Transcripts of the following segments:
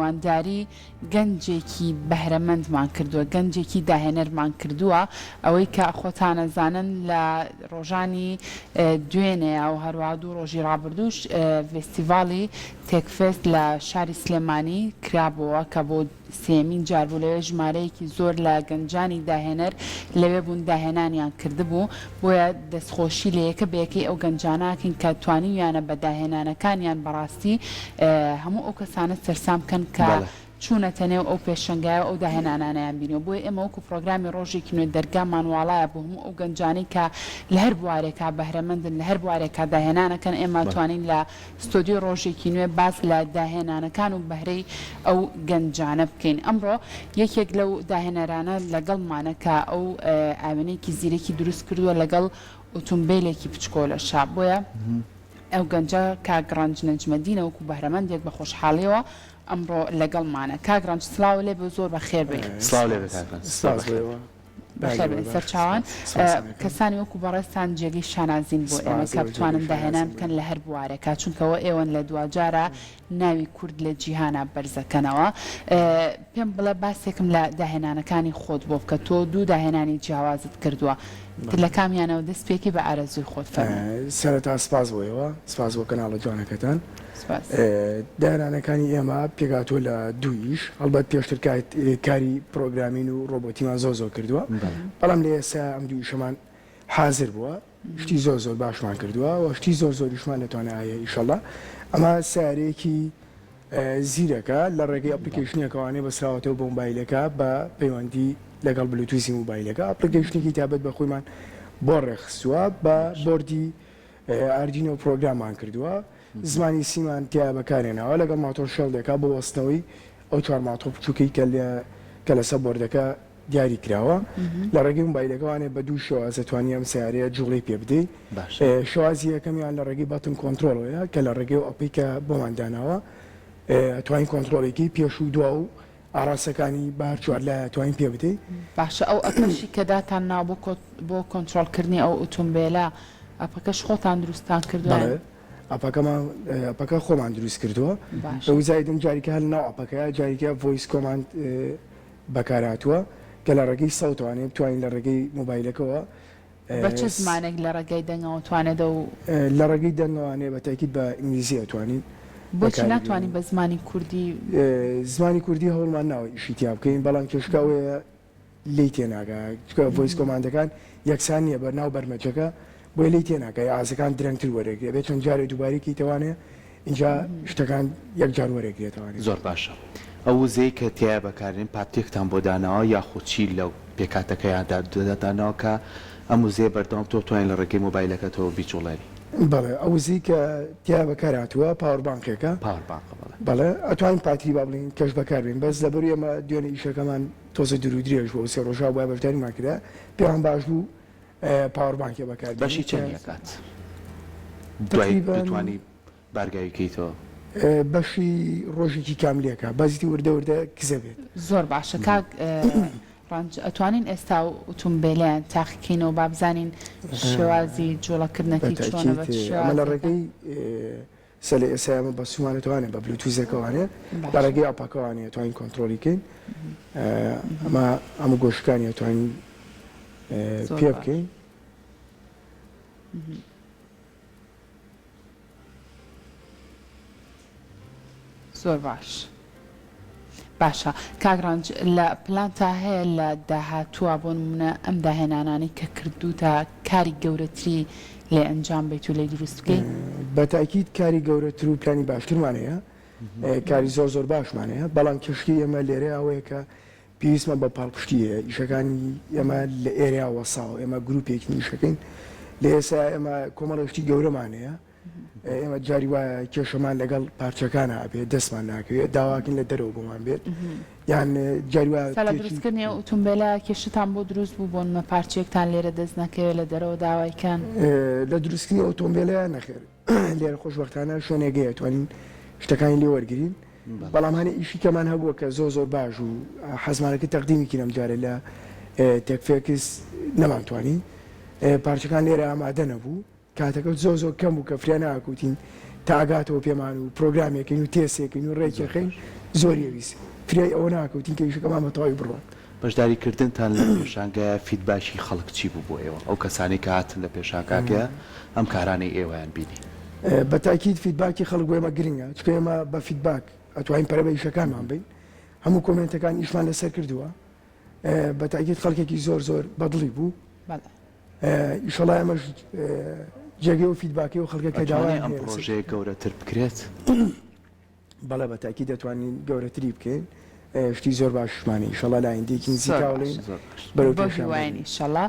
میوانداری گەنجێکی بەهرەمەندمان کردووە، گەنجێکی داهێنەرمان کردووە، ئەوەی کە خۆتان ئەزانن لە ڕۆژانی دوێنێ و هەروەها دوو ڕۆژی ڕابردووش ڤێستیڤاڵی تێکفێست لە شاری سلێمانی کرابۆوە کە بۆ سێیەمین جار بوو لەوێ ژمارەیەکی زۆر لە گەنجانی داهێنەر لەوێ بوون داهێنانیان کردبوو، بۆیە دەستخۆشی لە یەکە بە یەکەی ئەو گەنجانە ئەکەین کە توانیویانە بە داهێنانەکانیان بەڕاستی هەموو ئەو کەسانە سەرسام بکەن کە چوونەتە نێو ئەو پێشەنگایە و ئەو داهێنانانەیان بینیوە. بۆیە ئێمە وەکو پڕۆگرامی ڕۆژێکی نوێ دەرگامان واڵایە بۆ هەموو ئەو گەنجانەی کە لە هەر بوارێکا بەهرەمەندن، لە هەر بوارێکا داهێنانەکەن، ئێمە توانین لە ستۆدیۆی ڕۆژێکی نوێ باس لە داهێنانەکان و بەهرەی ئەو گەنجانە بکەین. ئەمڕۆ یەکێک لەو داهێنەرانە لەگەڵمانە کە ئەو ئاوێنەیەکی زیرەکی دروست کردووە لەگەڵ ئوتومبێلێکی بچکۆلەشا. بۆیە ئەو گەنجە کاک ڕەنج نەجمەدینە وەکو بەهرەمەندێک بە خۆشحاڵیەوە ئەمڕۆ لەگەڵمانە. کاک ڕەنج سڵاو لێ بێ و زۆر بەخێر بێی. سڵاو لێ بێ کاک ڕەنج. سپاس بۆ ئێوە. بەخێر بێن سەرچاوان. کەسانی وەکو بەڕێزتان جێگەی شانازین بۆ ئێمە کە بتوانن داهێنان بکەن لە هەر بوارێکا چونکە ئەوە ئێوەن لە دواجارا ناوی کورد لە جیهانا بەرزەکەنەوە. پێم بڵێ باسێکم لە داهێنانەکانی خۆت بۆ بکە تۆ دوو داهێنانی جیاوازت کردووە لە کامیانەوە دەست پێکی بە ئارەزووی خۆت فەرموو. سەرەتا سپاس بۆ ئێوە سپاس بۆ کەناڵە جوانەکەتان. سپاس. داهێنانەکانی ئێمە پێکهاتووە لە دوو ئیش هەڵبەت پێشتر کاری پرۆگرامین و ڕۆبۆتیمان زۆر زۆر کردووە بەڵام لە ئێستا ئەم دوو ئیشەمان حازر بووە شتی زۆر زۆر باشمان کردووە و شتی زۆر زۆریشمان لە توانایە ئیشەڵا ئەمە سیارەیەکی زیرەکە لە ڕێگەی application ێکەوانێ بەسراوەتەوە بە مۆبایلەکە بە پەیوەندی لەگەڵ بلوتوسی مۆبایلەکە application ێکی تابەت بە خۆیمان بۆ ڕێکخستووە بە board ی Arduino پرۆگرامان کردووە زمانی C مان تیا بەکارهێناوە لەگەڵ ماتۆر شێڵدێکا بۆ وەستنەوەی ئەو چوار ماتۆر بچووکەی کە لە کە لەسەر board ەکە دیاری کراوە لە ڕێگەی مۆبایلەکەوانێ بە دوو شێواز دەتوانی ئەم سەیارەیە جوڵەی پێ بدەی شێوازی یەکەمیان لە ڕێگەی button control ەوەیە کە لە ڕێگەی ئەو app ەی کە بۆمان داناوە ئەتوانین کۆنترۆڵێکی پێش و دوا و ئاڕاستەکانی بە هەر چوار لایە توانین پێ بدەی. باشە ئەو app ەشی کە داتان ناوە بۆ بۆ کۆنترۆڵ کردنی ئەو ئوتومبێلە app ەکەش خۆتان دروستتان کردوە؟ بەڵێ app ەکەمان app ەکە خۆمان دروست کردووە باشە. و زایدن جاریکە هەر لەناو app ەکەیە جاریکە voice command بەکار هاتووە کە لە ڕێگەی سەوتەوانێ بتوانین لە ڕێگەی مۆبایلەکەوە بە چ زمانێک لە ڕێگای دەنگەوە توانێت ئەو. لە ڕێگەی دەنگەوانێ بە تاکید بە ئینگلیزی ئەتوانین بۆچی ناتوانی بە زمانی کوردی؟ زمانی کوردی هەوڵمان ناوە ئیشی تیا بکەین بەڵام کێشکە ئەوەیە لێی تێناگا چونکە voice command ەکان یەکسان نییە بە ناو بەرمەجەکە بۆیە لێی تێناگا ئازەکان درەنگتر وەرەگرێ بێ چەند جارێ دووبارەی کەیتەوانێ ئینجا شتەکان یەکجار وەرەگرێتەوانێ. زۆر باشە ئەو وزەی کە تیایا بەکاردێن پاتریەکتان بۆ داناوە یاخود چی لەو پێکهاتەکەیاندا داناوە کە ئەم وزەیە بەردەوام تۆ بتوانی لە ڕێگەی مۆبایلەکەتەوە بیجوڵێنی؟ بەڵێ ئەو وزەی کە تیایا بەکار هاتووە power bank ێکە. power bank ە بەڵێ. بەڵێ ئەتوانین پاتری با بڵێین کەش بەکار بێنین بەس لەبەر ئێمە دوێنێ ئیشەکەمان تۆزێ دوور و درێژ بوو ئەو سێ ڕۆژە بوایە بەشداریمان کرا پێمان باش بوو power bank ێ بەکار بێنین بەشی چەند ئەکات دوای دەتوانی بارگاوی کەیتەوە؟ بەشی ڕۆژێکی کاملێکە بەس ئیتر وردە وردە کزە بێت. زۆر باشە کاک ڕەنج ئەتوانین ئێستا ئەو ئوتومبێلەیان تاقیکەینەوە با بزانین شێوازی جوڵەکردنەکەی چۆنە بە چ بەتەئکید ئەمە لە شێوازێکە؟ ڕێگەی سە لە ئێستا ئێمە بەستوومانە توانێ بە بلوتوزەکەوانێ لە باشە. ڕێگەی app ەکەوانێ توانین کۆنترۆلی کەین ئەمە هەموو گۆشەکانی ئەتوانین زۆر پێ باش. بکەین. زۆر باش باشە کاک ڕەنج لە پلانتا هەیە لە داهاتووە بۆ نمونە ئەم داهێنانانەی کە کردووتە کاری گەورەتری لێ ئەنجام بیت و لێ دروست بکەی؟ بە تاکید کاری گەورەتر و پلانی باشترمان هەیە کاری زۆر زۆر باشمان هەیە بەڵام کێشەی ئێمە لێرەیا ئەوەیە کە پێویستمان بە پاڵپشتی هەیە ئیشەکانی ئێمە لە ئێرەیا وەساوە ئێمە گروپێکین ئیشەکەین لە ئێستا ئێمە کۆمەڵێک شتی گەورەمان هەیە ئێمە جاری وایە کێشەمان لەگەڵ پارچەکانە ئەبێت دەستمان ناکەوێت داواکەین لە دەرەوە بۆمان بێت یان جاری وایە سا لە دروستکردنی ئەو ئوتومبێلە کێشەتان بۆ دروست بوو بۆ نمونە پارچەیەکتان لێرە دەست نەکەوێت لە دەرەوە داوای کەن؟ لە دروستکردنی ئۆتۆمبێلە نەخێر لێرە خۆشبەختانە شوێنێک هەیە توانین شتەکانی لێ وەرگین بەڵام هەنێ ئیشی کەمان هەبووە کە زۆر زۆر باش و حەزمانەکە تەقدیمی کردم جارێ لە تێکفێکس نەمانتوانی پارچەکان لێرە ئامادە نەبوو کاتەکە زۆر زۆر کەم بوو کە فریا ناکوتین تا ئەگاتەوە پێمان و پرۆگرامێکین و تێسێکین و ڕێکیەخەین زۆری ئەویست فریای ئەوە ناکەوتین کە ئیشەکەمان بە تەواوی بڕوات. بەشداری کردنتان لەم پێشانگایە feedback ی خەڵک چی بوو بۆ ئێوە؟ ئەو کەسانەی کە هاتن لە پێشانگاکەیا ئەم کارانەی ئێوەیان بینی؟ بە تاکید feedback ی خەڵک بۆ ئێمە گرنگە چونکە ئێمە بە feedback ئەتوانین پەرە بە ئیشەکانمان بەین هەموو comment ەکان ئیشمان لەسەر کردووە بە تاکید خەڵکێکی زۆر زۆر بەدڵی بوو ئیشەڵا ئێمەش جێگەی و feedback ی و خەڵکە کە داوایان ئەم پڕۆژەیە گەورەتر بکرێت؟ بەڵێ بە تاکی دەتوانین گەورەتری بکەین شتی زۆر باشمانە ئیشەڵا لە ئایندەیەکی نزیکاوڵین بەرەو پێشەوەین ئیشەڵا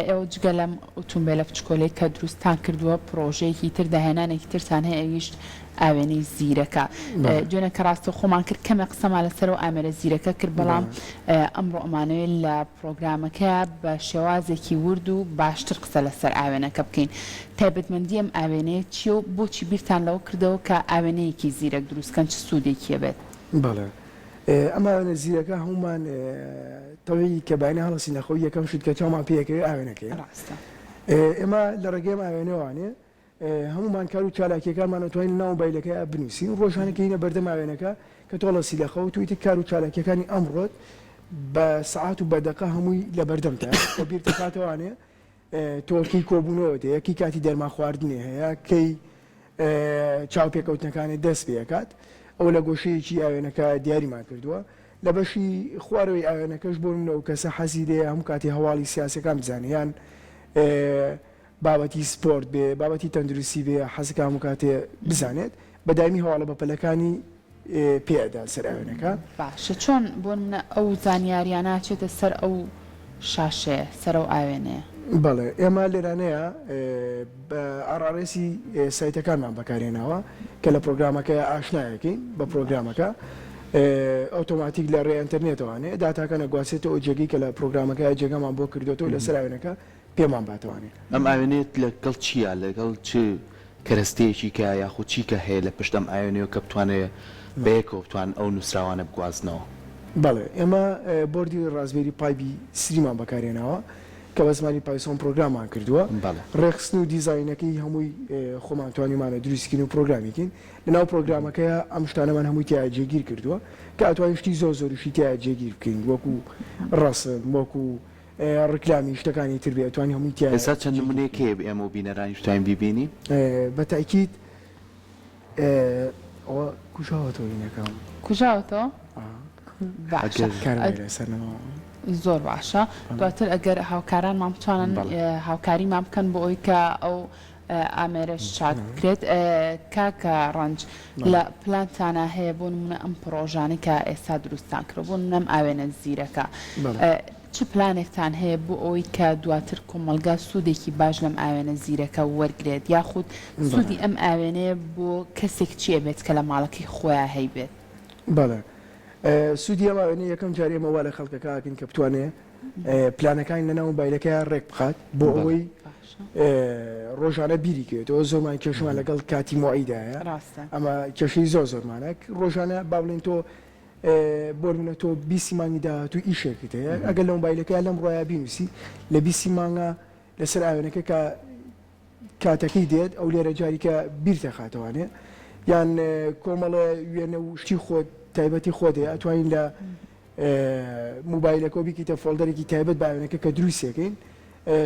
ئێوە جگە لەم ئوتومبێلە بچکۆلەی کە دروستتان کردووە پڕۆژەیەکی تر داهێنانێکی ترتان هەیە ئەویش ئاوێنەی زیرەکە. دوێنێ کە ڕاستەوخۆمان کرد کەمێک قسەمان لەسەر ئەو ئامێرە زیرەکە کرد، بەڵام ئەمڕۆ ئەمانەوێت لە پڕۆگرامەکەیا بە شێوازێکی ورد و باشتر قسە لەسەر ئاوێنەکە بکەین. تایبەتمەندی ئەم ئاوێنەیە چییە و بۆچی بیرتان لەوە کردەوە کە ئاوێنەیەکی زیرەک دروست کەن، چ سوودێکی ئەبێت؟ بەڵێ ئەم ئاوێنە زیرەکە هەموومان تەبیعی کە بەیانی هەڵەسین لە خەو یەکەم شت کە چاومان پێ ئەکەوێ ئاوێنەکەیە. ڕاستە. ئێمە لە ڕێگەی ئەم ئاوێنەوانێ هەموومان کار و چالاکیەکانمان ئەتوانین لەناو مۆبایلەکەیا بنووسین، ڕۆژانە کە یینە بەردەم ئاوێنەکە کە تۆ هەڵەسی لە خەو تۆ ئیتر کار و چالاکیەکانی ئەمڕۆت بە سەعات و بە دەقە هەمووی لە بەردەمتایە و بیرت ئەخاتەوانێ تۆ کەی کۆبوونەوەت هەیە، کەی کاتی دەرمان خواردنێ هەیە، کەی چاوپێکەوتنەکانت دەست پێ ئەکات، ئەوە لە گۆشەیەکی ئاوێنەکە دیاریمان کردووە. لە بەشی خوارەوەی ئاوێنەکەش بۆ نمونە ئەو کەسە حەزی لێیە هەموو کاتێ هەواڵی سیاسیەکان بزانێ یان بابەتی سپۆرت بێ، بابەتی تەندروستی بێ، حەزەکا هەموو کاتێ بزانێت، بە دایمی هەواڵە بەپەلەکانی پێ ئەدا سەر ئاوێنەکە. باشە چۆن بۆ نمونە ئەو زانیاریانە ئەچێتە سەر ئەو شاشەیە، سەر ئەو ئاوێنەیە؟ بەڵێ ئێمە لێرانەیە بە RRS ی سایتەکانمان بەکارهێناوە کە لە پرۆگرامەکەیا ئاشنایەکەین بە پرۆگرامەکە ئۆتۆماتیک لە ڕێ ئەنتەرنێتەوانێ داتاکان ئەگواسێتەوە جێگەی کە لە پرۆگرامەکەیا جێگەمان بۆ کردۆتەوە لەسەر ئاوێنەکە پێمان باتوانێ. ئەم ئاوێنەیەت لە گەڵ چیە؟ لە گەڵ چ کەرەستەیەکی کە یاخود چی کە هەیە لە پشت ئەم ئاوێنەیەوە کە بتوانێ بەیەکەوە بتوان ئەو نوسراوانە بگوازنەوە؟ بەڵێ ئێمە board ی Raspberry Pi B three مان بەکارهێناوە کە بە زمانی Python پرۆگراممان کردووە. بەڵێ. ڕێکخستن و دیزاینەکەی هەمووی خۆمان توانیومانە دروستی کەین و پرۆگرامی کەین. لەناو پرۆگرامەکەیا ئەم شتانەمان هەمووی تیایا جێگیر کردووە کە ئەتوانین شتی زۆر زۆریشی تیایا جێگیر بکەین وەکو ڕەسم وەکو ڕیکلامی شتەکانی تر بێ ئەتوانی هەمووی تیا ئێستا چەند نمونەیەک هەیە ئێمە و بینەرانیش بتوانین بیبینین؟ بە تەئکید ئەوە کوژاوەتەوە هینەکەم. کوژاوەتەوە؟ باشە ئەگەر کارەبای لەسەر نەماوە. زۆر باشە دواتر ئەگەر هاوکارانمان بتوانن هاوکاریمان بکەن بۆ ئەوەی کە ئەو ئامێرەش چاک بکرێت کاک ڕەنج لە پلانتانا هەیە بۆ نمونە ئەم پڕۆژانەی کە ئێستا دروستتان کردوە بۆ نمونە ئەم ئاوێنە زیرەکە چ پلانێکتان هەیە بۆ ئەوەی کە دواتر کۆمەڵگا سوودێکی باش لەم ئاوێنە زیرەکە وەرگرێت یاخود سوودی ئەم ئاوێنەیە بۆ کەسێک چی ئەبێت کە لە ماڵەکەی خۆیا هەیبێت؟ بەڵێ سوودی ئەم ئاوێنەیە یەکەم جار ئێمە وا لە خەڵکەکە ئەکەین کە بتوانێ پلانەکانی لەناو مۆبایلەکەیا ڕێک بخات بۆ ئەوەی ڕۆژانە بیری کەوێتەوە زۆرمان کێشەمان لەگەڵ کاتی مۆعیدایە ئەمە کێشەی زۆر زۆرمانە ڕۆژانە با بڵێن تۆ بۆ نمونە تۆ بیستی مانگی داهاتوو ئیشێکت هەیە ئەگەر لە مۆبایلەکەیا لەم ڕۆیا بینوسی لە بیستی مانگا لەسەر ئاوێنەکە کە کاتەکەی دێت ئەو لێرە جاریکە بیرتەخاتەوانێ یان کۆمەڵێ وێنە و شتی خۆت تایبەتی خۆت هەیە ئەتوانین لە موبایلەکەەوە بیکەیتە folder ێکی تایبەت بە ئاوێنەکە کە دروستێکەین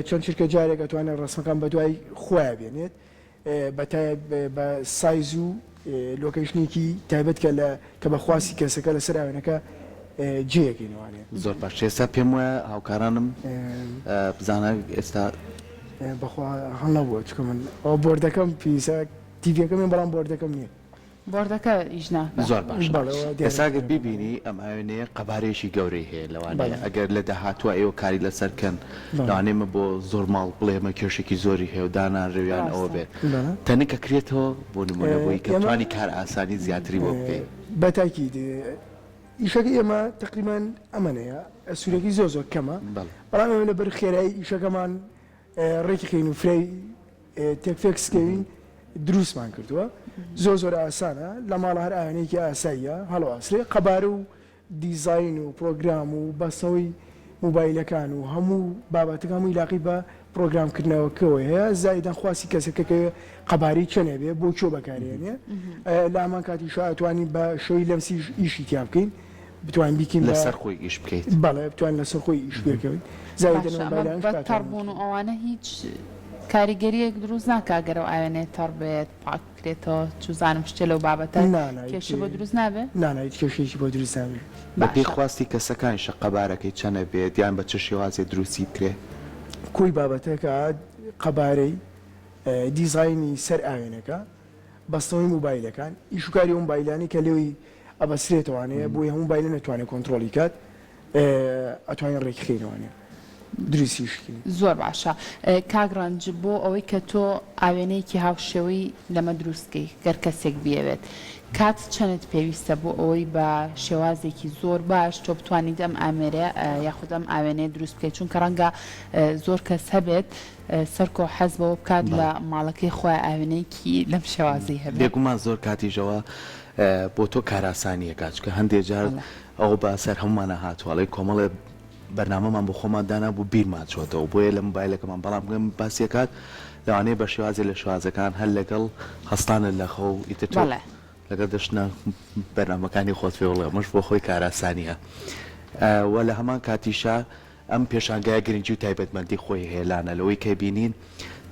چەند چرکە جارێک ئەتوانێت ڕسمەکان بە دوای خۆیان بێنێت بە size و location ێکی تایبەت کە لە کە بە خواستی کەسەکە لەسەر ئاوێنەکە جێیەکەینەوانێ. زۆر باش ئێستا پێم وایە هاوکارانم بزانە ئێستا. بەخوا هەڵنەبووە چونکە من ئەوە board ەکەم پێویستە تیڤیەکەم هەیە بەڵام board ەکەم نییە. board ەکە ئیش ناکا. زۆر باشە ئێستا گەر بیبینی ئەم ئاوێنەیە قەبارەیەکی گەورەی هەیە لەوانەیە ئەگەر لە داهاتووە ئێوە کاری لەسەر کەن لەوانەیە مە بۆ زۆر ماڵ بڵێ مە کێشێکی زۆری هەیە و دانانرێ و یان ئەوە بێت تەنک ئەکرێتەوە بۆ نمونە بۆی کە بتوانی کار ئاسانی زیاتری بۆ بکەی. بە تاکید ئیشەکەی ئێمە تەقریبەن ئەمەنەیە سوورەکەی زۆر زۆر کەمە بەڵام ئێمە لەبەر خێرایی ئیشەکەمان ڕێکی خەین و فرەی تێکفێکس کەوین دروستمان کردووە زۆر زۆر ئاسانە لە ماڵە هەر ئاوێنەیەکی ئاساییە هەڵواسرێ قەبارە و دیزاین و پرۆگرام و بەستنەوەی موبایلەکان و هەموو بابەتەکان هەمووی لاقی بە. پرۆگرامکردنەوەکەوە هەیە زایدەن خواستی کەسەکە کە قەبارەی چەنێ بێ بۆ کوێ بەکارێنێ لە هەمان کاتیشا ئەتوانین بە شێوەی لەمسیش ئیشی تیا بکەین بتوانین بیکەین بە لەسەر خۆی ئیش بکەیت. بەڵێ بتوانین لەسەر خۆی ئیش پێکەین زایدەن باشە ئەمە مۆبایلانیش بە کاتیان تەڕ بوون و ئەوانە هیچ کاریگەریەک دروست ناکا گەر ئەو ئاوێنەیە تەڕ بێت پاک بکرێتەوە چوزانم شتێ لەو بابەتە نا نا هیچ کێشە بۆ دروست نابێ؟ نا نا هیچ کێشەیەکی بۆ دروست نابێ. بەپێی باشە. خواستی کەسەکانیشە قەبارەکەی چەنە بێت یان بە چ شێوازێ دروستی بکرێ؟ کۆی بابەتەکە قەبارەی دیزاینی سەر ئاوێنەکە، بەستنەوەی موبایلەکان، ئیش و کاری ئەو موبایلانەی کە لێی ئەبەسرێتەوانەیە بۆی هەموو موبایلە نەتوانێت کۆنترۆڵی کات ئەتوانین ڕێکی خەینەوانێ دروستیش کەین. زۆر باشە کاک ڕەنج بۆ ئەوەی کە تۆ ئاوێنەیەکی هاوشێوەی لەمە دروست کەی گەر کەسێک بیەوێت کات چەنت پێویستە بۆ ئەوەی بە شێوازێکی زۆر باش تۆ بتوانیت ئەم ئامێرە یاخود ئەم ئاوێنەیە دروست بکەیت چونکە ڕەنگە زۆر کەس هەبێت سەرکۆ حەز بەوە بکات لە ماڵەکەی خۆیا ئاوێنەیەکی لەم شێوازەی هەبێت. بێگومان زۆر کاتیش ئەوە بۆ تۆ کارئاسانییەکە چونکە هەندێ جار ئەوە بە سەر هەموومانا هاتووە ئەڵێی کۆمەڵێ بەرنامەمان بۆ خۆمان دانابوو بیرمان چۆتەوە بۆیە لە مۆبایلەکەمان بەڵام گەم باسی ئەکات لەوانەیە بە شێوازێ لە شێوازەکان هەر لەگەڵ هەستانت لە خەو ئیتر تۆ لەگەڵ دەشتنە بەرنامەکانی خۆت پێ بڵێ ئەمەش بۆ خۆی کارئاسانییە و لە هەمان کاتیشا ئەم پێشانگایە گرنگی و تایبەتمەندی خۆی هەیە لانە لەوەی کە بینین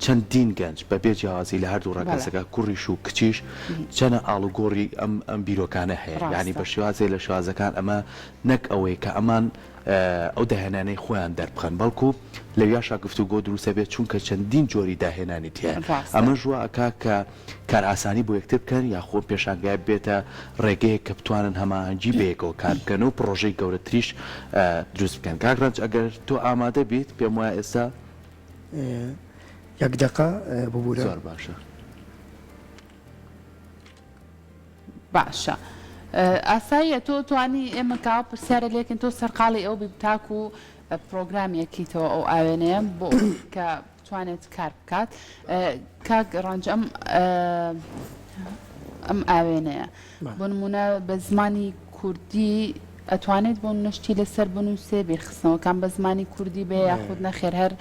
چەندین گەنج بە بێ جیاوازی لە هەردوو ڕەگەزەکە کوڕیش و کچیش چەنە ئاڵوگۆڕی ئەم ئەم بیرۆکانە هەیە یانی بە شێوازێ لە شێوازەکان ئەمە نەک ئەوەی کە ئەمان ئەو داهێنانەی خۆیان دەربخەن بەڵکو لەویاشا گفتوگۆ دروستە بێت چونکە چەندین جۆری داهێنانی تیایە ئەمەش وا ئەکا کە کارئاسانی بۆ یەکتر بکەن یاخۆ پێشانگای ببێتە ڕێگەیەک کە بتوانن هەماهەنگی بەیەکەوە کار بکەن و پڕۆژەی گەورەتریش دروست بکەن. کاک ڕەنج ئەگەر تۆ ئامادە بیت پێم وایە ئێستا. یەک دەقە ببورە. زۆر باشە. باشە ئاساییە تۆ توانی ئێمە کاوە پرسیارە لێکن تۆ سەرقاڵی ئەو بی تاکو پرۆگرامیەکیتەوە ئەو ئاوێنەیە بۆ کە بتوانێت کار بکات کاک ڕەنج ئەم ئەم ئاوێنەیە بۆ نمونە بە زمانی کوردی ئەتوانێت بۆ نشتی لەسەر بنووسێ بیرخستنەوەکان بە زمانی کوردی بێ یاخود نەخێر هەر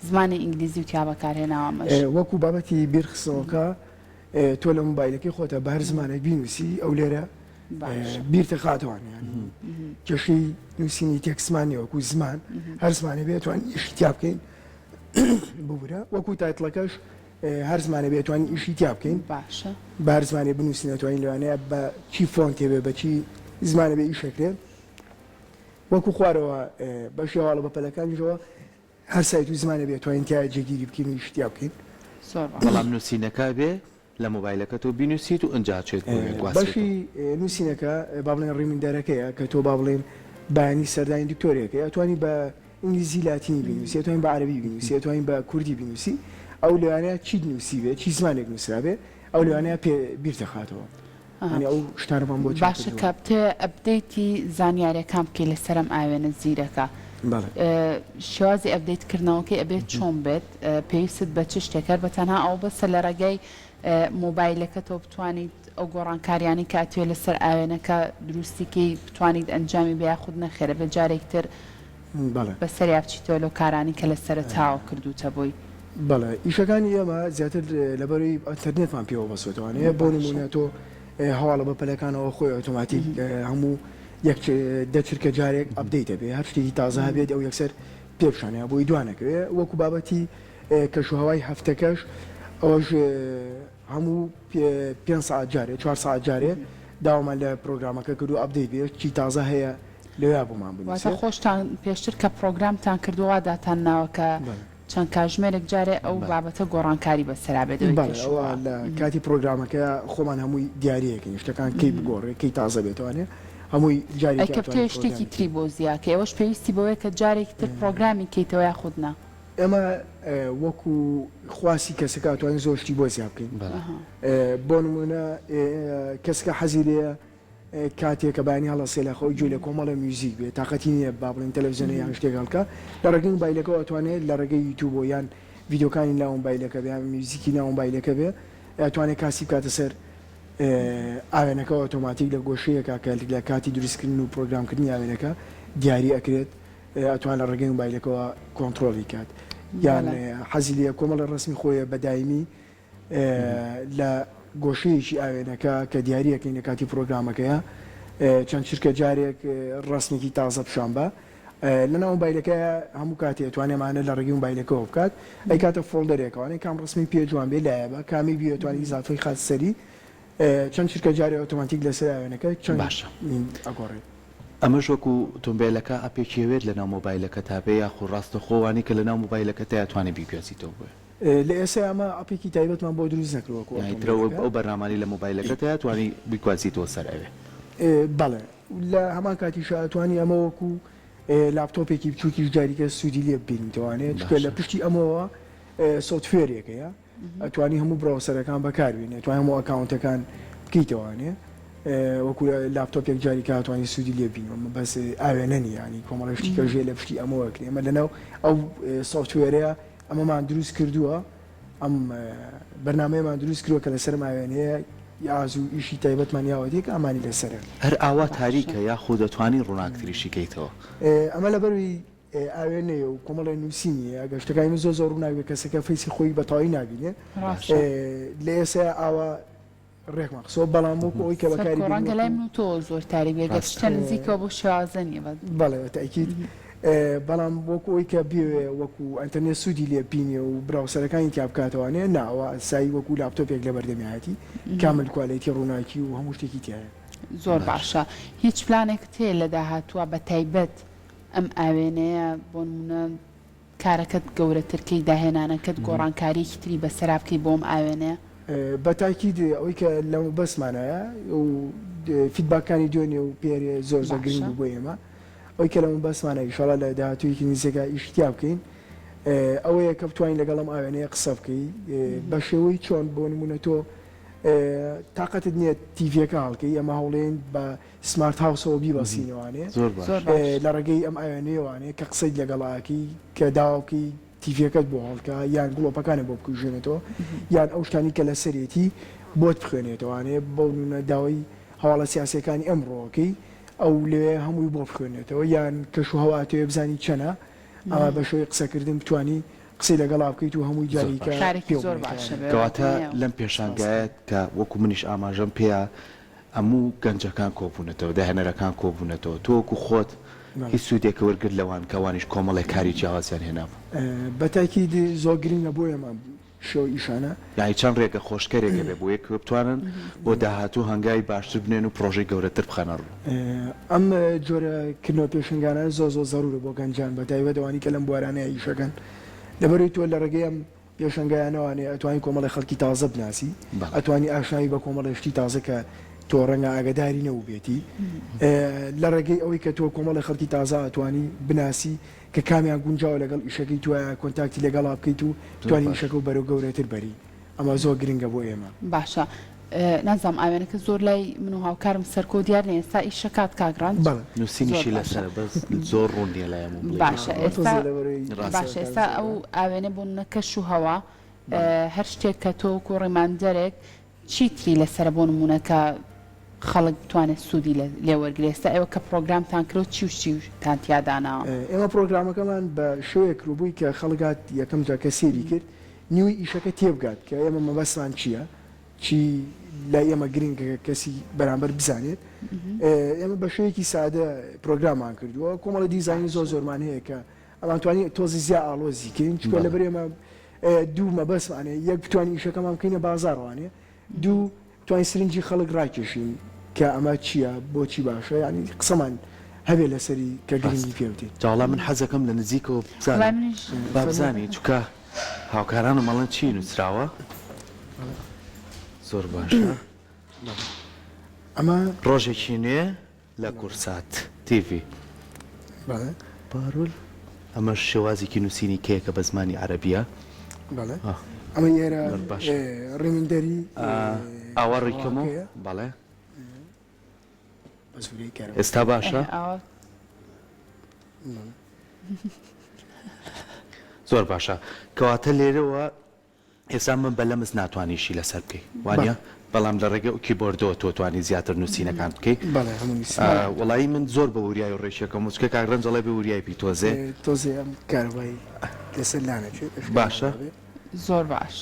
زمانی ئینگلیزی و تیا بەکارهێناوە ئەمەش. وەکو بابەتی بیرخستنەوەکە تۆ لە مۆبایلەکەی خۆتە بە هەر زمانێک بینوسی ئەو لێرە بیرتە خاتوان کێشەی نووسینی تێکسمان نیە وەکو زمان هەر زمانێ بێتوان ئیشی تیا بکەین ببورە وەکو title ەکەش هەر زمانێ بێ توانین ئیشی تیا بکەین باشە بە هەر زمانێ بنووسین ئەتوانین لەوانەیە بە چی font ێ بێ بە چی زمانێ بێ ئیشەکرێ وەکو خوارەوە بەشی هەواڵە بەپەلەکانیشەوە هەر سایت و زمانێ بێ توانین تیا جێگیری بکەین و ئیشی تیا بکەین. زۆر باشە. بەڵام نووسینەکە بێ لە مۆبایلەکەتەوە بینووسیت و ئنجا چێت بۆ وێ گواسترێتەوە. بەشی نووسینەکە با بڵێین reminder ەکەیە کە تۆ با بڵێین بەیانی سەردانی دکتۆرێکەی ئەتوانی بە ئینگلیزی لاتینی بینوسی ئەتوانی بە عەرەبی بینوسی ئەتوانی بە کوردی بینوسی ئەو لەوانەیە چیت نووسیبێ چی زمانێک نووسرابێ ئەو لەوانەیە پێ بیرتەخاتەوە یانی ئەو شتانەمان بۆ چاک باشە کردووە. کە بتەوێ update ی زانیاریەکان بکەی لەسەر ئەم ئاوێنە زیرەکە بەڵێ. شێوازی update کردنەوەکەی ئەبێت چۆن بێت پێویستت بە چ شتێک هەر بە تەنها ئەوە بەسە لە ڕێگای مۆبایلەکەتەوە بتوانیت ئەو گۆڕانکاریانەی کە ئەتوێ لەسەر ئاوێنەکە دروستی کەی بتوانیت ئەنجامی بە یاخود نەخێر ئەبێت جارێکی تر بەڵێ. بەسەریا بچیتەوە لەو کارانەی کە لە سەرەتاوە کردووتە بۆی. بەڵێ ئیشەکانی ئێمە زیاتر لەبەرەی ئەنتەرنێتمان پێوە بەستۆتەوانەیە بۆ باشە. نموونە تۆ هەواڵە بەپەلەکانەوە خۆی ئۆتۆماتیک هەموو یەک دە چرکە جارێک update ئەبێ هەر شتێکی تازە هەبێت ئەو یەکسەر پێ پیشانەیە بۆی دوانەکەوێ وەکو بابەتی کەشوهەوای هەفتەکەش ئەوەش هەموو پێنج سەعات جارێ چوار سەعات جارێ داوامان لە پرۆگرامەکە کردووە update بێ چی تازە هەیە لەویا بۆمان واتە بنووسێ. خۆشتان پێشتر کە پرۆگرامتان کردووە وا داتان ناوە کە بەڵێ. چەند کاژمێرێک جارێ ئەو بەڵێ. بابەتە گۆڕانکاری بەسەرا بێت ئەوەی بەڵێ ئەوە کەشوهەوا. لە کاتی پرۆگرامەکە خۆمان هەمووی دیاری ئەکەین شتەکان کەی بگۆڕێ کەی تازە بێتەوانێ هەمووی ئەی جارێکی کە ئەتوانین بتەوێ شتێکی پرۆگرامی تری بکەین. بۆ زیا کەی ئەوەش پێویستی بەوەیە کە جارێکی تر پرۆگرامی کەیتەوە یاخود نا؟ ئێمە وەکو خواستی کەسەکە ئەتوانین زۆر شتی بۆ زیا بکەین بەڵێ. بۆ نموونە کەسەکە حەزی لێیە کاتێ کە بەیانی هەڵەسێ لە خەو گوێی لە کۆمەڵێ میوزیک بێ تاقەتی نییە با بڵێین تەلەفزیۆنە یان شتێک هەڵکا لە ڕێگەی مۆبایلەکەوە ئەتوانێ لە ڕێگەی یوتیوبەوە یان ڤیدیۆکانی ناو مۆبایلەکە بێ یان میوزیکی ناو مۆبایلەکە بێ ئەتوانێ کاسی بکاتە سەر ئاوێنەکەوە ئۆتۆماتیک لە گۆشەیەکا کە لە کاتی دروستکردن و پرۆگرامکردنی ئاوێنەکە دیاری ئەکرێت ئەتوان لە ڕێگەی مۆبایلەکەوە کۆنتڕۆڵی کات. یان حەزی لێیە کۆمەڵێ ڕەسمی خۆیە بە دایمی لە گۆشەیەکی ئاوێنەکە کە دیاریەکەین لە کاتی پرۆگرامەکەیە چەند چرکە جارێک ڕەسمێکی تازە پیشان بە لەناو مۆبایلەکە هەموو کاتێ ئەتوانێ ئەمانە لە ڕێگەی مۆبایلەکەوە بکات ئەیکاتە folder ێکەوانێ کام ڕەسمی پێ جوان بێ لایە بە کامی بی ئەتوانی ئیزافەی خات سەری چەند چرکە جارێ ئۆتۆماتیک لەسەر ئاوێنەکە چەند باشە ئەگۆڕێت. ئەمەش وەکو ئۆتۆمبێلەکە app ێکی هەوێت لەناو مۆبایلەکەتا بێ یاخو ڕاستەخۆ وانەی کە لەناو مۆبایلەکەتایە ئەتوانی بیگوێزیتەوە بۆیە. لە ئێستا ئەمە app ێکی تایبەتمان بۆ دروست نەکردوە وەکو یانی ترە ئۆتۆمبێلەکە. ئەو بەرنامانەی لە مۆبایلەکەتایە ئەتوانی بیگوازیتەوە سەر ئەوێ. بەڵێ لە هەمان کاتیشا ئەتوانی ئەمە وەکو لاپتۆپێکی بچوکیش جاریکە سودی لێ ببینیتەوانێ چونکە لە باشە. پشتی ئەمەوە software ێک هەیە ئەتوانی هەموو browser ەکان بەکاربێنی ئەتوانی هەموو account ەکان بکەیتەوانێ وەکو لاپتۆپێک جاری کە ئەتوانی سوودی لێ بینی ئەمە بەس ئاوێنە نییە ینی کۆمەڵە شتی کە ژێ لە پشتی ئەمەوە کرێ ئەمە لەناو ئەو software ەیە ئەمەمان دروست کردووە ئەم بەرنمەیەمان دروست کردووە کە لەسەرم ئاوێنەیە یاز و ئیشی تایبەتمان یاوەتێک ئامانی لەسەرە. هەر ئاوا تاریکە یاخود ئەتوانی ڕووناکتریشی کەیتەوە؟ ئەمە لەبەروی ئاوێنەیە و کۆمەڵێ نووسینی هەیە ئەگەر شتەکانی من زۆر زۆر ڕووناک بێ کەسەکە face ی خۆی بە تەواوی نابینێ ڕاستە. لە ئێستا ئاوا ڕێکمان خستەوە بەڵام وەکو ئەوەی کە بەکاری سەرکۆ بێنی ڕەنگە لای وەکو من و تۆ زۆر تاریک بێ گەر ڕاستە. شتە نزیکەوە بەو شێوازە نییە بەس. بەڵێ بە تەئکید بەڵام وەکو ئەوەی کە بیەوێ وەکو ئەنتەرنێت سوودی لێ بینێ و browser ەکانی تیا بکاتەوانێ نا ئەوە ئاسایی وەکو لاپتۆپێک لە بەردەمیایەتی کامل quality ڕووناکی و هەموو شتێکی تیایە. زۆر باشە. باشە هیچ پلانێکت هەیە لە داهاتووە بە تایبەت ئەم ئاوێنەیە بۆ نموونە کارەکەت گەورەتر کەی داهێنانەکەت گۆڕانکاریەکی تری بەسەرا بکەی بۆ ئەم ئاوێنەیە؟ بە تاکید ئەوەی کە لە مەبەستمانایە و feedback ەکانی دوێنێ و پێرێ زۆر زۆر گرنگ باشە. بوو بۆ ئێمە ئەوەی کە لە مەبەستمانە ئیشەڵا لە داهاتوویەکی نزیکا ئیشی تیا بکەین ئەوەیە کە بتوانین لەگەڵ ئەم ئاوێنەیە قسە بکەی بە شێوەی چۆن بۆ نموونە تۆ تاقەتت نییە TV یەکە هەڵکەی ئێمە هەوڵێین بە smart house ەوە بیبەستینەوانێ زۆر باش. زۆر باش. لە ڕێگەی ئەم ئاوێنەیەوانێ کە قسەیت لەگەڵا ئەکەی کە داوا بکەی TV یەکەت بۆ هەڵکا یان گڵۆپەکانت بۆ بکوژێنێتەوە یان ئەو شتانەی کە لەسەرێتی بۆت بخوێنێتەوانێ بەو نمونە داوای هەواڵە سیاسیەکانی ئەمڕۆ ئەکەی ئەو لەوێ هەمووی بۆ بخوێنێتەوە یان کەش و هەوا ئەتەوێ بزانی چەنە ئەمە بە شێوەی قسەکردن بتوانی قسەی لەگەڵا بکەیت و هەمووی زۆر جاریکە باش. کارێکی پێو زۆر باشە بڵێیتەوانێ. بێ کەواتە بەدڵنیایەوە. لەم سپاس. پێشانگایە کە وەکو منیش ئاماژەم پێیا هەموو گەنجەکان کۆبوونەتەوە، داهێنەرەکان کۆبوونەتەوە، تۆ وەکو خۆت هیچ سوودێکت وەرگرت لەوان کە ئەوانیش کۆمەڵێک کاری جیاوازیان هێنابوو؟ بە تاکید زۆر گرنگە بۆ ئێمە ئەم شێوە ئیشانە. یانی چەند رێگە خۆشکەرێک هەبێ بۆ یەک بتوانن بۆ داهاتوو هەنگاوی باشتر بنێن و پرۆژەی گەورەتر بخەنە ڕوو. ئەم جۆرە کردنەوە پێشەنگانە زۆر زۆر زەرورە بۆ گەنجان بە تایبەت ئەوانەی کە لەم بوارانەیا ئیشەکەن لەبەرئەوەی تۆ لە رێگەی ئەم پێشەنگایانەوانێ ئەتوانی کۆمەڵێ خەڵکی تازە بناسی، بەڵێ. ئەتوانی ئاشنایی بە کۆمەڵێ شتی تازە کە تۆ ڕەنگە ئاگەداری نەبووبێتی لە ڕێگەی ئەوەی کە تۆ کۆمەڵێ خەڵکی تازە ئەتوانی بناسی کە کامیان گونجاوە لەگەڵ ئیشەکەی تۆیا contact ی لەگەڵا بکەیت و زۆر بتوانی باش. ئیشەکەو بەرەو گەورەتر بەری ئەمە زۆر گرنگە بۆ ئێمە. باشە نازانم ئاوێنەکە زۆر لای من و هاوکارم سەرکۆ دیار نیە ئێستا ئیشە کات کاک ڕەنج؟ بەڵێ. زۆر نووسینیشی باشە. لەسەرە بەس زۆر ڕوون نیە لای ئەموو بڵێی باشە چی ئێستا تۆزێ لەبەرەی ڕاستە. باشە قسەکان ئێستا ئەو زۆرە. ئاوێنە بۆ نمونە کەش و هەوا بەڵێ. هەر شتێک کە تۆ وەکو reminder ێک چی تری لەسەرە بۆ نمونە کە خەڵک بتوانێت سوودی لێ وەرگرێ ئێستا ئێوە کە پڕۆگرامتان کرد چی و چیتان تیا داناوە؟ ئێمە پڕۆگرامەکەمان بە شێوەیەک کردبووی کە خەڵک هات یەکەم جار کە سەیری کرد نیوەی ئیشەکە تێبگات کە ئێمە مەبەستمان چییە چی لای ئێمە گرنگە کە کەسی بەرامبەر بزانێت ئێمە بە شێوەیەکی سادە پرۆگرامان کردووە کۆمەڵی دیزاینی زۆر زۆرمان هەیە کە ئەمانتوانی تۆزی زیا ئاڵۆزی کەین چونکە لەبەر ئێمە دوو مەبەستمانێ یەک بتوانین ئیشەکەمان بکەینە بازاڕوانێ دوو توانین سرنجی خەڵک ڕاکێشین کە ئەمە چییە بۆچی باشە یانی قسەمان هەبێ لەسەری کە گرنگی پێ بدەین. جا وەڵا من حەزەکەم لە نزیکەوە وەڵای بزانم منیش با فەرموو. بزانی چونکە هاوکارانم ئەڵێن چی نوسراوە زۆر باشە. ئەمە. ڕۆژێکی نوێ لە کوردسات تیڤی. بەڵێ. پارول ئەمەش شێوازێکی نووسینی کەیەکە بە زمانی عەرەبییە. بەڵێ ئەمە ئێرە reminder ی ئاوا ڕیکەمەوە بەڵێ ئێستا باشە زۆر باشە کەواتە لێرەوە ئێستا من بە لەمس ناتوانی ئیشی لەسەر بکەی وانیە؟ بەڵام لە ڕێگەی ئەو keyboard ەوە تۆ توانی زیاتر نووسینەکان بکەی. بەڵێ هەموو نووسینەکان. وەڵایی من زۆر بە وریای و ڕێکیەکەم و چونکە کاک ڕەنج ئەڵێ بێ وریای بی تۆزێ. تۆزێ ئەم کارەبای. لەسەر لانەچێت باشە. زۆر باش.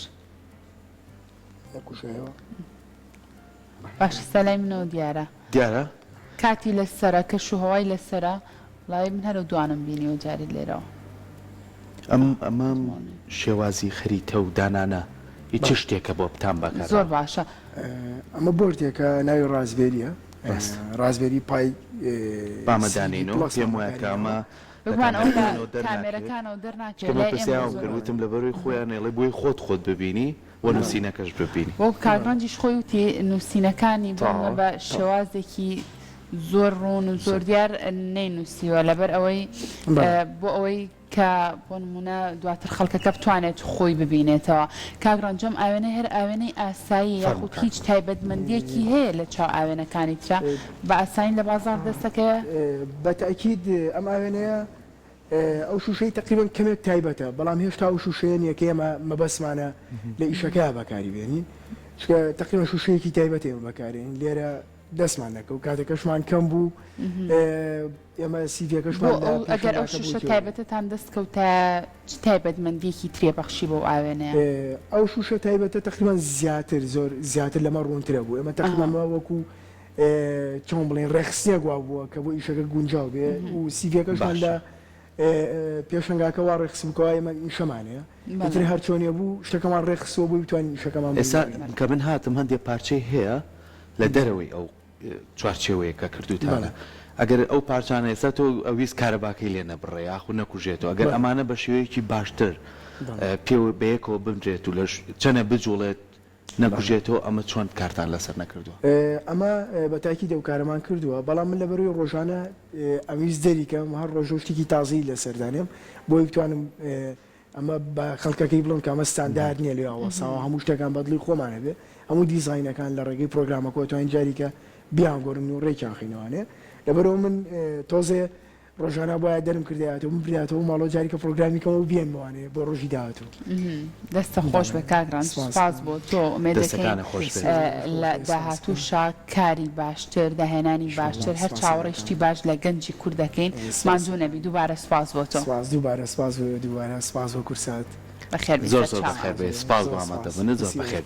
نەکوژایەوە. باشە سەلای منەوە دیارە. دیارە. کاتی لەسەرە کەش و هەوای لەسەرە وەڵایی من هەر ئەو دوانەم بینیوە جارێ لێرەوە. ئەم ئەمە شێوازی خەریتە و دانانە ی چ شتێکە بۆ بتان بەکار زۆر باشە. ئەمە board ێکە ناوی Raspberry ە ڕاستە. Raspberry Pi بامە دانێینەوە پێم وایە کە ئەمە لە بێگومان ئەو لە کامێرەکانەوە دەرناکەوێت کامێرەکانەوە دەرناکەوێت چونکە من لای ئێمە پرسیارم زۆر کرد وتم لەبەرەوەی خۆیان ئەیڵێ بۆی خۆت خۆت ببینی و نووسینەکەش ببینی. وەک کاک ڕەنجیش خۆی وتی نووسینەکانی بۆ نموونە تەواو. بە شێوازێکی زۆر ڕوون و زۆر دیار نەینووسیوە لەبەر ئەوەی بۆ ئەوەی کە بۆ نموونە دواتر خەڵکەکە بتوانێت خۆی ببینێتەوە. کاک ڕەنج ئەم ئاوێنەی هەر ئاوێنەی ئاساییە فەرموو یاخود کاک. هیچ تایبەتمەندییەکی هەیە لە چاو ئاوێنەکانی ترا بە ئاسانی لە بازاڕ دەستەکەوێ؟ بە تەئکید ئەم ئاوێنەیە ئەو شوشەی تەقریبەن کەمێک تایبەتە بەڵام هێشتا ئەو شوشەیە نیە کە ئێمە مەبەستمانە لە ئیشەکەیا بەکاری بێنین چونکە تەقریبەن شوشەیەکی تایبەتە ئێمە بەکارێنین لێرە دەستمان نەکەوت کاتەکەشمان کەم بوو ئێمە بۆ CV ەکەشمان لە ئەو ئەگەر ئەو پێشەنگاکە شوشە بوو تێوە تایبەتەتان دەست کەوتایە چ تایبەتمەندیەکی ترێ بەخشی بەو ئاوێنەیە؟ ئەو شوشە تایبەتە تەقریبەن زیاتر زۆر زیاتر لەمە ڕوونترە بوو ئێمە تەقریبەن وەکو چۆن بڵێین ڕێکخستنێک وا بووە کە بۆ ئیشەکە گونجاو بێ و CV ەکەشمان لە باشە. پێشەنگاکە وا ڕێکخستبوو کەوا ئێمە ئیشەمان هەیە ئیتر بەڵێ. هەر چۆنێ بوو شتەکەمان ڕێکخستووە بۆی بتوانین ئیشەکەمان ئێستا بنوێنین. بەڵێ. کە من هاتم هەندێ پارچەی هەیە لە دەرەوەی ئەو چوارچێوەیە کە کردووتانە بەڵێ. ئەگەر ئەو پارچانە ئێستا تۆ ئەویست کارەباکەی لێ نەبڕێ یاخود نەکوژێتەوە ئەگەر بەڵێ. ئەمانە بە شێوەیەکی باشتر بەڵێ. پێوە بەیەکەوە بنرێت و لە چەنە بجوڵێت بەڵێ. نەکوژێتەوە ئەمە چۆن کارتان لەسەر نەکردووە؟ ئەمە بە تاکید ئەو کارەمان کردووە، بەڵام من لەبەرئەوەی ڕۆژانە ئەمویست دەریکەم هەر ڕۆژەو شتێکی تازەی لەسەر دانێم بۆی بتوانم ئەمە بە خەڵکەکەی بڵێم کە ئەمە ستاندارد نییە لێ وەساوە هەموو شتەکان بە دڵی خۆمان هەبێ هەموو دیزاینەکان لە ڕێگەی پرۆگرامەکەوە توانین جاریکە بیانگۆڕین و ڕێکیان خەینەوانێ لەبەرئەوە من تۆزێ ڕۆژانە بوایە دەرم کردایەتەوە بمبردایەتەوە ماڵەوە جاریکە پرۆگرامی کەمەوە و بیێنمەوانێ بۆ ڕۆژی داهاتوو. دەستە خۆش بێ کاک ڕەنج سپاس. سپاس بۆ تۆ ئومێد دەکەین دەستەکانت خۆش بێت. لە داهاتووشا کاری باشتر داهێنانی باشتر هەر چاوەڕێی شتی باش لە گەنجی کورد دەکەین ماندوو نەبی دووبارە سپاس بۆ تۆ. سپاس دووبارە سپاس بۆ ئێوە دووبارە سپاس بۆ کوردسات. بەخێر بێی زۆر زۆر سەرچاوان. بەخێر بێی سپاس زۆر بۆ سپاس. ئامادەبوونت زۆر دەستی بەخێر.